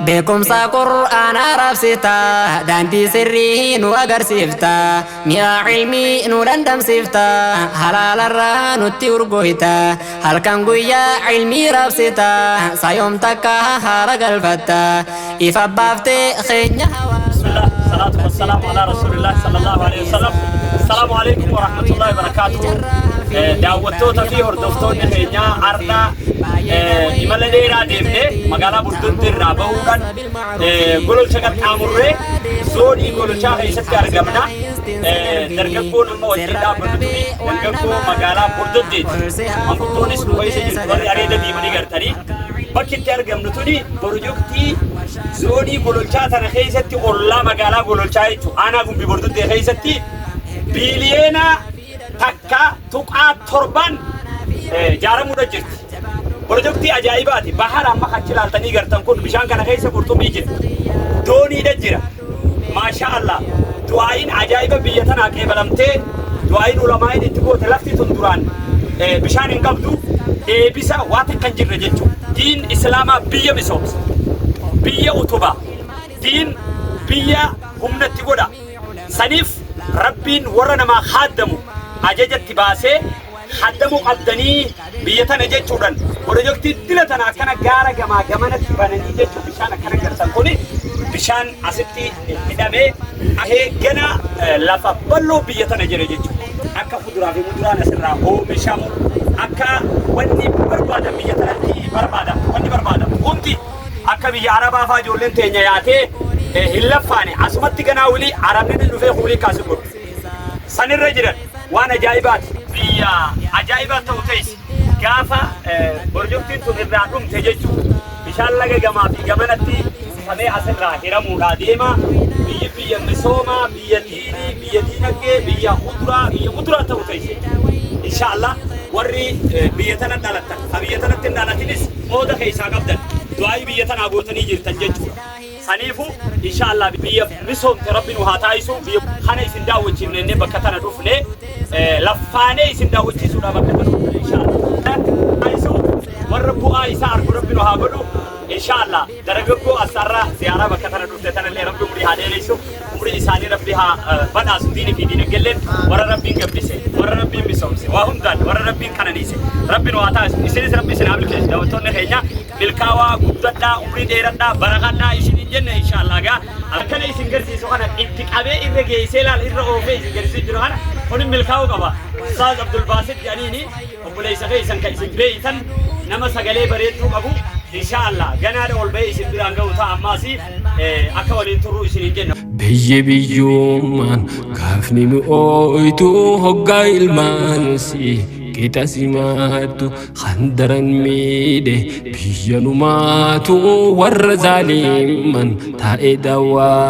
Beekumsa Qur'aanaa raabsita, daandii sirrii nu agarsiifta, mi'a cilmii nu dhandhamsiifta, halaalarraa nutti urgooyta, halkan guyyaa cilmii raabsita, sayoom takka haara galfatta, ifa baaftee keenya hawaasa. Bismillah, salaatu wassalamu ala rasulillah sallallahu alaihi wasallam. Assalamu alaikum wa rahmatullahi wa barakatuh. Daawwattoota fi hordoftoonni keenyaa, har'a imala dheeraa deemnee magaalaa Burduutti irraa bahuudhaan Gololcha qaxxaamurree zoonii Gololchaa keessatti argamna. Dargaggoon amma wajjin dhaabbannu tuni dargaggoo magaalaa Burduddeeti. Manguddoonis nu keessa jirtu, warri areeda diimanii gartanii. Bakki itti argamnu tuni pirojektii zoonii Gololchaa tana keessatti, ollaa magaalaa Gololchaa jechuudha. Aanaa Gumbii Bordoddee keessatti 1.7 biliyoonaan ijaaramuudha jirti. Pirojektii ajaa'ibaati. Bahara amma achi ilaaltanii gartan kun, bishaan kana keessa qurxummii jira. Dooniidha jira. Maasha Allah. Du'aa'iin ajaa'iba biyya tanaa qeebalamtee, du'aa'iin ulamaa'iin itti goote, lafti tun duraan bishaan hin qabdu, deebisa waa takka hin jirre jechuudha. Diin Islaamaa biyya misoomsa. Biyya utubaa. Diin biyya humnatti godha. Saniif Rabbiin warra namaa haaddamu ajajatti baasee, haddamuu qabdanii biyya tana jechuudhaan, pirojektii dila tana akkana gaara gamaa gamanatti bananii jechuun, bishaan akkana gartan kuni bishaan asitti hidhamee ahee gana lafa bal'oo biyya tana jira jechuudha. Akka fuduraa fi muduraan asirraa oomishamu, akka wanni barbaadan biyya tanatti barbaadamu, wanni barbaadamu hundi akka biyya Arabaa fa'aa ijoolleen teenya yaatee hin laffaane, asumatti ganaa wilii Arabni dhufee kuulii kaasu godhu. Sanirra jiran waan ajaa'ibaati. Biyya ajaa'ibaa ta'u ta'is gaafa pirojektiin tun irraa dhumte jechuudha. Bishaan laga gamaa fi gamanatti samee asirraa hiramuudhaa deema. Biyyi biyya misoomaa, biyya diinii, biyya diinagdee, biyya kuduraa, biyya muduraa ta'u ta'is. Inshaallah warri biyya tana dhalattan, ha biyya tanatti hin dhalatinis qooda keessaa qabdan. Du'aayii biyya tanaa gootanii jirtan jechuudha. Saniifu inshaallah biyya misoomte Rabbi nu haa taasisu. Biyya kana isin daawwachiifne innee bakka tana dhufne, laffaanee isin daawwachiisuudhaaf bakka tana dhufne inshaallah. Taasisu warra bu'aa isaa argu Rabbi nu haa godhu. Inshaallah dargaggoo asarraa ziyaaraa bakka tana dhufte tanallee Rabbi umurii haa dheeressu. Umurii isaanii Rabbi haa badhaasu. Diinii fi diinagdeelleen warra Rabbiin gabbise, warra Rabbiin misoomse, waa hundaan warra Rabbiin kananiise Rabbi nu haa taasisu. Isinis Rabbi isin haa milkeessu. Daawwattoonni keenya, milkaawaa guddadhaa, umrii dheeradhaa, barakadhaa isin hin jenne inshaallah. Gaa akkana isin garsiisu kana itti qabee irra geessee laal irra oofee isin garsiisu jiru kana kun milkaa'uu qaba. Ustaaz Abdul Baasit jedhaniini obboleessa keessan kan isin beeytan, nama sagalee bareedduu qabu, inshaallah ganaadha ol ba'ee isin biraan ga'u ta'a. Ammaas akka waliin turru isin hin jenna. Biyyi biyyummaan gaafni mi'ooytu hoggaa ilmaansi qixa simaattu handaran miidhe biyya numaatu warra zaalimman taa'ee dawaa.